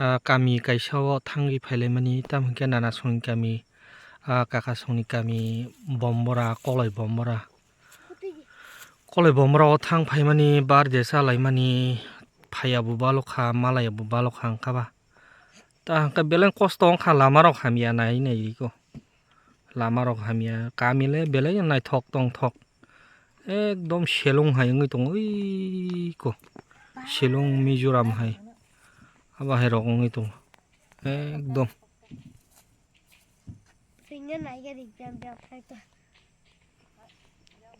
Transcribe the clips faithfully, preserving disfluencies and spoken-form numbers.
Ah, kami kaisa o thangwi phailaimani, tamo hwnkhe Nanasongni kami, ah, Kakasongni kami Bombora, Koloi Bombora. Koloi Bombora o thang phaimani, birthday chalaimani, phaiya bo balokha, malaiya bo balokha wngkha ba. Ta hwnkhe belai kosto wngkha, lama rok hamya nai nai riko. Lama rok hamya, kami le belai naithok tongthok. Ekdom selong hai wngwi tongo, ui ko. Selong Mizoram hai. Abo hai rok wngwi tongo. Ekdom.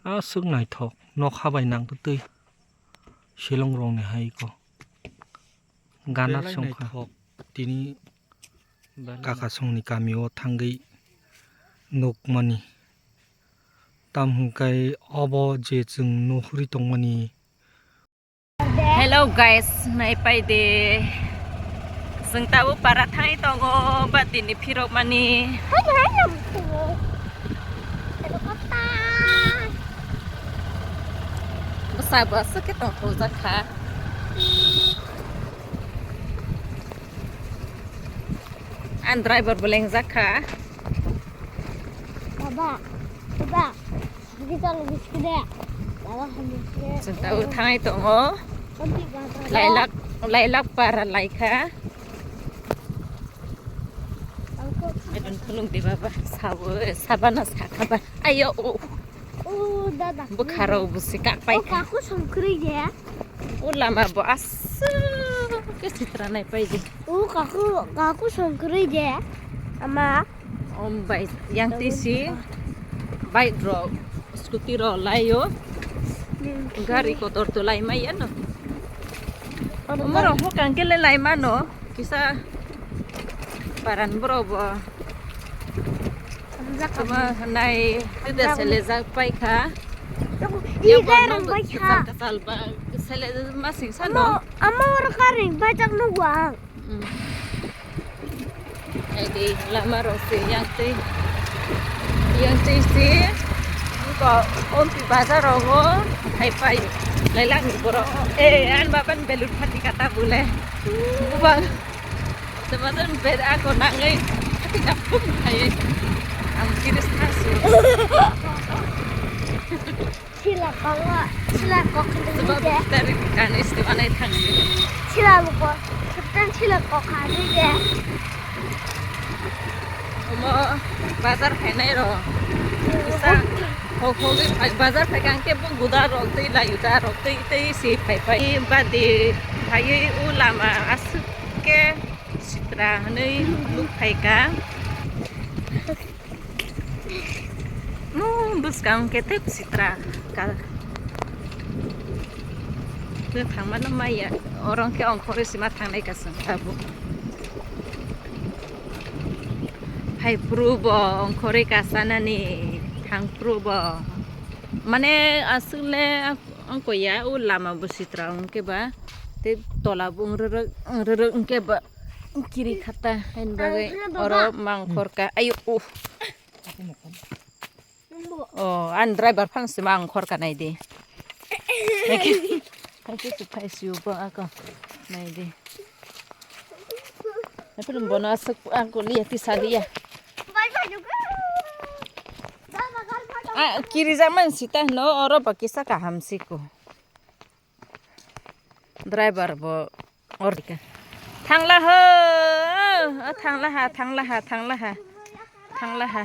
Aswk naithok, nokha bai nang twi selong rok ni hai ko. Gana belai songkha. Naithok tini Kakasongni kami o thangwi nukmani. Tam hwnkhe obo je chwng nuhuri tongmani. Hello guys, naipai de. Chwng tabuk para thangwi tongo, birthday ni phirokmani. Bwsa bo aswk khe tongthokjak kha. Ang driver bo lengjak kha. Baba, baba, bisi tong bisi de. Baba, bisi de. Chwng tabuk thangwi tongo. Lailak, lailak para laikha. Ebon khulung di baba, sabo, sabana sakha ba. Ayo, o. O, dada. Bwkha rok bo se kak pai kha. O kaku songkri je. O lama bo aswk khe sitra nai pai di. O kaku, kaku songkri je. Ama. Om bai, yang twi si bike rok, scooty rok lai o. Hmm. Gari kotor to lai mai ya no. Omo rok hokang khe le lai mano. Kisa paran borok bo. Tuma nai tida selejak pai kha. Ya borok no kachal kachal ba sele masing sano. Amo oro karing bajak nukgo ang. Ai di lama rok se yang tei yang tei se ko ompi bazar rogo hai pai lai lang borok. Eh, an baban belun pati kata bule. Bubang. Teman ber ako nangai tapi kapung hai. Am kiris nasu. Sila kok, sila kok kandung je. Dari kan istiwa nai thang. Sila kok, ketan sila kok kandung je. Omo bazar phainai ro. Kisa hok hok bazar phai kang ke bo guda rok tei la yuda rok tei tei si phai phai. Badi phai u lama aswk ke sitra hwnwi nuk phai ka. No, bwskang khe tei sitra ka. Tei thangmano maya, oro khe ongkhorwi sima thangnai ka chwng tabuk. Phai phuru bo ongkhorwi ka chanani, thang phuru bo. Mane aswk le ongkho ya, o lama bo sitra ongkhe ba. Tei tola bo wngrwrwk, wngrwrwk ongkhe ba. Kiri khata, hain bagwi oro mangkhor ka. Ayo, uh. Oh, an driver phang se mangkhor ka nai di. Hai ke, hai ke tu phai siu bo ako. Nai di. Hai pun bono asuk ako liya, tisa liya. Ah, kiri zaman sita no, oro ba kisa kaham siko. Driver bo orika. Thangla ho, ah, thangla ha, thangla ha, thangla ha. Thangla ha.